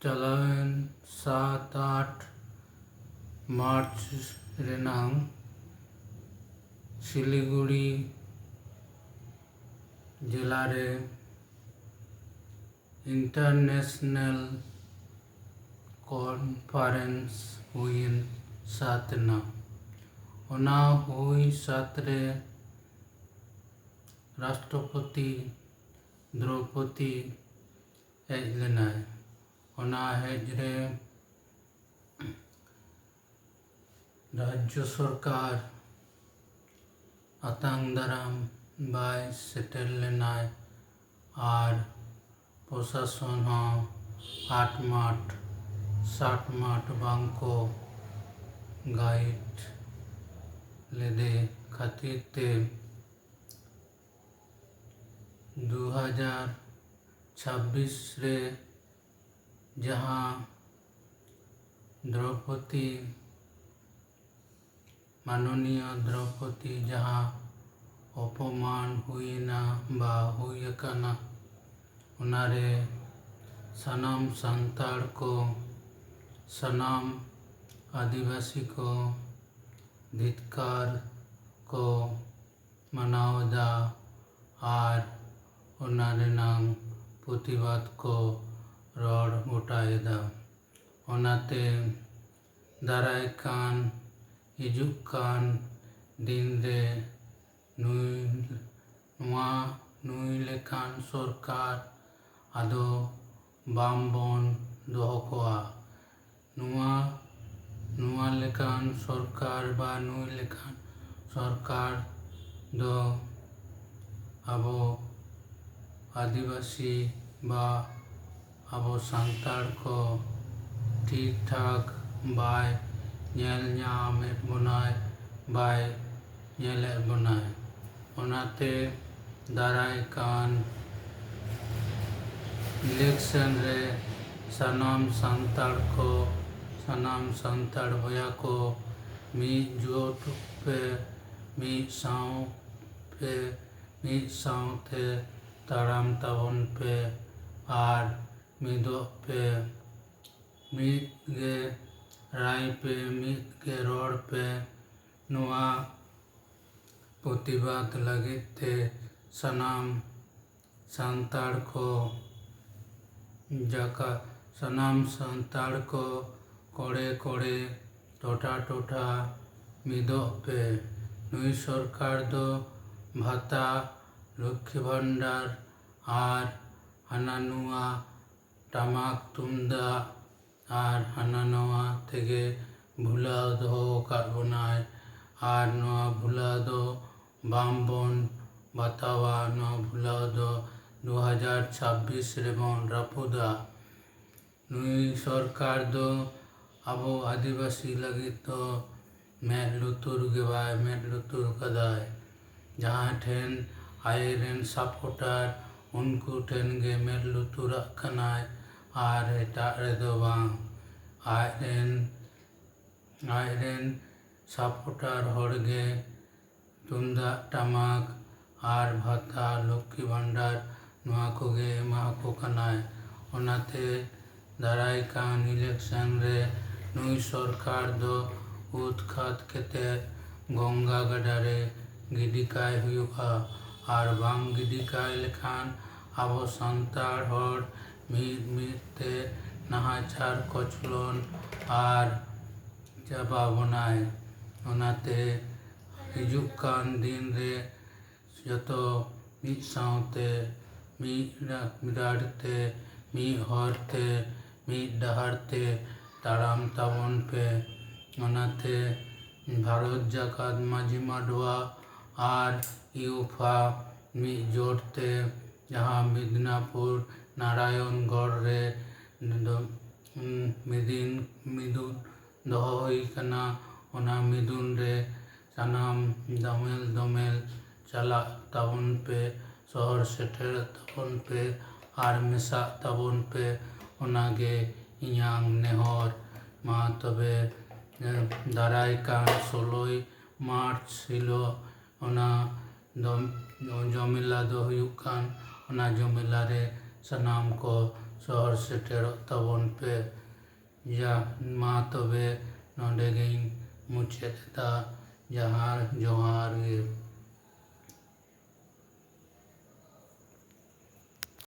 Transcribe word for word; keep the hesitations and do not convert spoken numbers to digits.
ᱪᱟᱞᱟᱣᱮᱱ ᱥᱟᱛ ᱟᱴ ᱢᱟᱨᱪ ᱨᱮᱱᱟᱝ ᱥᱤᱞᱤᱜᱩᱲᱤ ᱡᱮᱞᱟ ᱨᱮ international conference ᱦᱩᱭᱮᱱ ᱥᱟᱛ ᱮᱱᱟ᱾ ᱚᱱᱟ ᱦᱩᱭ ᱥᱟᱛ ᱨᱮ ᱨᱟᱥᱴᱨᱚᱯᱚᱛᱤ ᱫᱨᱚᱣᱯᱚᱫᱤ ᱦᱮᱡ ᱞᱮᱱᱟᱭ᱾ ᱚᱱᱟ ᱦᱮᱡ ᱨᱮ ᱨᱟᱡᱽᱡᱚ ᱥᱚᱨᱠᱟᱨ ᱟᱛᱟᱝ ᱫᱟᱨᱟᱢ ᱵᱟᱭ ᱥᱮᱴᱮᱨ ᱞᱮᱱᱟᱭ ᱟᱨ ᱯᱨᱚᱥᱟᱥᱚᱱ ᱦᱚᱸ ᱟᱴ ᱢᱟᱴ ᱥᱟᱴ ᱢᱟᱴ ᱵᱟᱝ ᱠᱚ ᱜᱟᱭᱤᱰ ᱞᱮᱫᱮ ᱠᱷᱟᱹᱛᱤᱨ ᱛᱮ ᱫᱩ ᱦᱟᱡᱟᱨ ᱪᱷᱟᱵᱵᱤᱥ ᱨᱮ ᱡᱟᱦᱟᱸ ᱫᱨᱚᱣᱯᱚᱫᱤ, ᱢᱟᱱᱚᱱᱤᱭᱟ ᱫᱨᱚᱣᱯᱚᱫᱤ ᱡᱟᱦᱟᱸ ᱚᱯᱚᱢᱟᱱ ᱦᱩᱭᱮᱱᱟ ᱵᱟ ᱦᱩᱭ ᱟᱠᱟᱱᱟ, ᱚᱱᱟᱨᱮ ᱥᱟᱱᱟᱢ ᱥᱟᱱᱛᱟᱲ ᱠᱚ, ᱥᱟᱱᱟᱢ ᱟᱹᱫᱤᱵᱟᱹᱥᱤ ᱠᱚ ᱫᱷᱤᱛᱠᱟᱨ ᱠᱚ ᱢᱟᱱᱟᱣ ᱮᱫᱟ ᱟᱨ ᱚᱱᱟ ᱨᱮᱱᱟᱝ ᱯᱨᱚᱛᱤᱵᱟᱫᱽ ᱠᱚ ᱨᱚᱲ ᱜᱚᱴᱟᱭᱮᱫᱟ᱾ ᱚᱱᱟᱛᱮ ᱫᱟᱨᱟᱭ ᱠᱟᱱ, ᱦᱤᱡᱩᱜ ᱠᱟᱱ ᱫᱤᱱ ᱨᱮ ᱱᱩᱭ, ᱱᱚᱣᱟ, ᱱᱩᱭ ᱞᱮᱠᱟᱱ ᱥᱚᱨᱠᱟᱨ ᱟᱫᱚ ᱵᱟᱝ ᱵᱚᱱ ᱫᱚᱦᱚ ᱠᱚᱣᱟ᱾ ᱱᱚᱣᱟ, ᱱᱚᱣᱟ ᱞᱮᱠᱟᱱ ᱥᱚᱨᱠᱟᱨ ᱵᱟ ᱱᱩᱭ ᱞᱮᱠᱟᱱ ᱥᱚᱨᱠᱟᱨ ᱫᱚ ᱟᱵᱚ ᱟᱹᱫᱤᱵᱟᱹᱥᱤ ᱵᱟ ᱟᱵᱚ ᱥᱟᱱᱛᱟᱲ ᱠᱚ ᱴᱷᱤᱠ ᱴᱷᱟᱠ ᱵᱟᱭ ᱧᱮᱞ ᱧᱟᱢᱮᱫ ᱵᱚᱱᱟᱭ, ᱵᱟᱭ ᱧᱮᱞᱮᱫ ᱵᱚᱱᱟᱭ᱾ ᱚᱱᱟᱛᱮ ᱫᱟᱨᱟᱭ ᱠᱟᱱ election ᱨᱮ ᱥᱟᱱᱟᱢ ᱥᱟᱱᱛᱟᱲ ᱠᱚ, ᱥᱟᱱᱟᱢ ᱥᱟᱱᱛᱟᱲ ᱵᱚᱭᱦᱟ ᱠᱚ ᱢᱤᱫ ᱡᱩᱴ ᱯᱮ, ᱢᱤᱫ ᱥᱟᱶ ᱯᱮ, ᱢᱤᱫ ᱥᱟᱶᱛᱮ ᱛᱟᱲᱟᱢ ᱛᱟᱵᱚᱱ ᱯᱮ ᱟᱨ ᱢᱤᱫᱚᱜ ᱯᱮ᱾ ᱢᱤᱫ ᱜᱮ ᱨᱟᱭ ᱯᱮ, ᱢᱤᱫ ᱜᱮ ᱨᱚᱲ ᱯᱮ᱾ ᱱᱚᱣᱟ ᱯᱨᱚᱛᱤᱵᱟᱫ ᱞᱟᱹᱜᱤᱫ ᱛᱮ ᱥᱟᱱᱟᱢ ᱥᱟᱱᱛᱟᱲ ᱠᱚ ᱡᱟᱠᱟ ᱥᱟᱱᱟᱢ ᱥᱟᱱᱛᱟᱲ ᱠᱚ ᱠᱚᱲᱮ ᱠᱚᱲᱮ, ᱴᱚᱴᱷᱟ ᱴᱚᱴᱷᱟ ᱢᱤᱫᱚᱜ ᱯᱮ᱾ ᱱᱩᱭ ᱥᱚᱨᱠᱟᱨ ᱫᱚ ᱵᱷᱟᱛᱟ, ᱞᱚᱠᱠᱷᱤ ᱵᱷᱟᱱᱰᱟᱨ ᱟᱨ ᱦᱟᱱᱟ ᱱᱚᱣᱟ ᱴᱟᱢᱟᱠ ᱛᱩᱢᱫᱟᱜ ᱟᱨ ᱦᱟᱱᱟ ᱱᱟᱣᱟ ᱛᱮᱜᱮ ᱵᱷᱩᱞᱟᱹᱣ ᱫᱚᱦᱚ ᱟᱠᱟᱫ ᱵᱚᱱᱟᱭ᱾ ᱟᱨ ᱱᱚᱣᱟ ᱵᱷᱩᱞᱟᱹᱣ ᱫᱚ ᱵᱟᱝ ᱵᱚᱱ ᱵᱟᱛᱟᱣᱟ᱾ ᱱᱚᱣᱟ ᱵᱷᱩᱞᱟᱹᱣ ᱫᱚ ᱫᱩ ᱦᱟᱡᱟᱨ ᱪᱷᱟᱵᱵᱤᱥ ᱨᱮᱵᱚᱱ ᱨᱟᱹᱯᱩᱫᱟ᱾ ᱱᱩᱭ ᱥᱚᱨᱠᱟᱨ ᱫᱚ ᱟᱵᱚ ᱟᱹᱫᱤᱵᱟᱹᱥᱤ ᱞᱟᱹᱜᱤᱫ ᱫᱚ ᱢᱮᱫ ᱞᱩᱛᱩᱨ ᱜᱮ ᱵᱟᱭ ᱢᱮᱫ ᱞᱩᱛᱩᱨ ᱠᱟᱫᱟᱭ᱾ ᱡᱟᱦᱟᱸ ᱴᱷᱮᱱ ᱟᱡᱨᱮᱱ supporter, ᱩᱱᱠᱩ ᱴᱷᱮᱱ ᱜᱮ ᱢᱮᱫ ᱞᱩᱛᱩᱨᱟᱜ ᱠᱟᱱᱟᱭ, ᱟᱨ ᱮᱴᱟᱜ ᱨᱮᱫᱚ ᱵᱟᱝ᱾ ᱟᱡᱨᱮᱱ ᱟᱡᱨᱮᱱ supporter ᱦᱚᱲ ᱜᱮ ᱛᱩᱢᱫᱟᱜ ᱴᱟᱢᱟᱠ ᱟᱨ ᱵᱷᱟᱛᱟ, ᱞᱚᱠᱠᱷᱤ ᱵᱷᱟᱱᱰᱟᱨ, ᱱᱚᱣᱟ ᱠᱚᱜᱮ ᱮᱢᱟ ᱠᱚ ᱠᱟᱱᱟᱭ᱾ ᱚᱱᱟᱛᱮ ᱫᱟᱨᱟᱭ ᱠᱟᱱ election ᱨᱮ ᱱᱩᱭ ᱥᱚᱨᱠᱟᱨ ᱫᱚ ᱩᱛᱠᱷᱟᱛ ᱠᱟᱛᱮ ᱜᱚᱝᱜᱟ ᱜᱟᱰᱟ ᱨᱮ ᱜᱤᱰᱤ ᱠᱟᱭ ᱦᱩᱭᱩᱜᱼᱟ᱾ ᱟᱨ ᱵᱟᱝ ᱜᱤᱰᱤ ᱠᱟᱭ ᱞᱮᱠᱷᱟᱱ ᱟᱵᱚ ᱥᱟᱱᱛᱟᱲ ᱦᱚᱲ ᱢᱤᱫ ᱢᱤᱫ ᱛᱮ ᱱᱟᱦᱟᱪᱟᱨ ᱠᱚᱪᱞᱚᱱ ᱟᱨ ᱪᱟᱵᱟ ᱵᱚᱱᱟᱭ᱾ ᱚᱱᱟᱛᱮ ᱦᱤᱡᱩᱜ ᱠᱟᱱ ᱫᱤᱱ ᱨᱮ ᱡᱚᱛᱚ ᱢᱤᱫ ᱥᱟᱶᱛᱮ, ᱢᱤᱫ ᱨᱟ-, ᱨᱟᱲ ᱛᱮ, ᱢᱤᱫ ᱦᱚᱨ ᱛᱮ, ᱢᱤᱫ ᱰᱟᱦᱟᱨ ᱛᱮ ᱛᱟᱲᱟᱢ ᱛᱟᱵᱚᱱ ᱯᱮ᱾ ᱚᱱᱟᱛᱮ ᱵᱷᱟᱨᱚᱛ ᱡᱟᱠᱟᱛ ᱢᱟᱹᱡᱷᱤ ᱢᱟᱰᱣᱟ ᱟᱨ ᱤᱭᱩᱯᱷᱟ ᱢᱤᱫ ᱡᱳᱴ ᱛᱮ ᱡᱟᱦᱟᱸ ᱢᱤᱫᱱᱟᱯᱩᱨ ᱱᱟᱨᱟᱭᱚᱱᱜᱚᱲ ᱨᱮ ᱫᱚ, ᱩᱸ, ᱢᱤᱫᱤᱱ, ᱢᱤᱫᱩᱱ ᱫᱚᱦᱚ ᱦᱩᱭ ᱠᱟᱱᱟ᱾ ᱚᱱᱟ ᱢᱤᱫᱩᱱ ᱨᱮ ᱥᱟᱱᱟᱢ ᱫᱚᱢᱮᱞ ᱫᱚᱢᱮᱞ ᱪᱟᱞᱟᱜ ᱛᱟᱵᱚᱱ ᱯᱮ, ᱥᱚᱦᱚᱨ ᱥᱮᱴᱮᱨᱚᱜ ᱛᱟᱵᱚᱱ ᱯᱮ ᱟᱨ ᱢᱮᱥᱟᱜ ᱛᱟᱵᱚᱱ ᱯᱮ, ᱚᱱᱟᱜᱮ ᱤᱧᱟᱹᱝ ᱱᱮᱦᱚᱨ᱾ ᱢᱟ ᱛᱚᱵᱮ, ᱮ, ᱫᱟᱨᱟᱭ ᱠᱟᱱ ᱥᱳᱞᱳᱭ ᱢᱟᱨᱪ ᱦᱤᱞᱳᱜ ᱚᱱᱟ ᱫᱚ ᱡᱚᱢᱮᱞᱟ ᱫᱚ ᱦᱩᱭᱩᱜ ᱠᱟᱱ, ᱚᱱᱟ ᱡᱚᱢᱮᱞᱟ ᱨᱮ ᱥᱟᱱᱟᱢ ᱠᱚ ᱥᱚᱦᱚᱨ ᱥᱮᱴᱮᱨᱚᱜ ᱛᱟᱵᱚᱱ ᱯᱮ᱾ ᱡᱟ, ᱢᱟ ᱛᱚᱵᱮ ᱱᱚᱰᱮ ᱜᱤᱧ ᱢᱩᱪᱟᱹᱫ ᱮᱫᱟ᱾ ᱡᱚᱦᱟᱨ, ᱡᱚᱦᱟᱨ ᱜᱮ᱾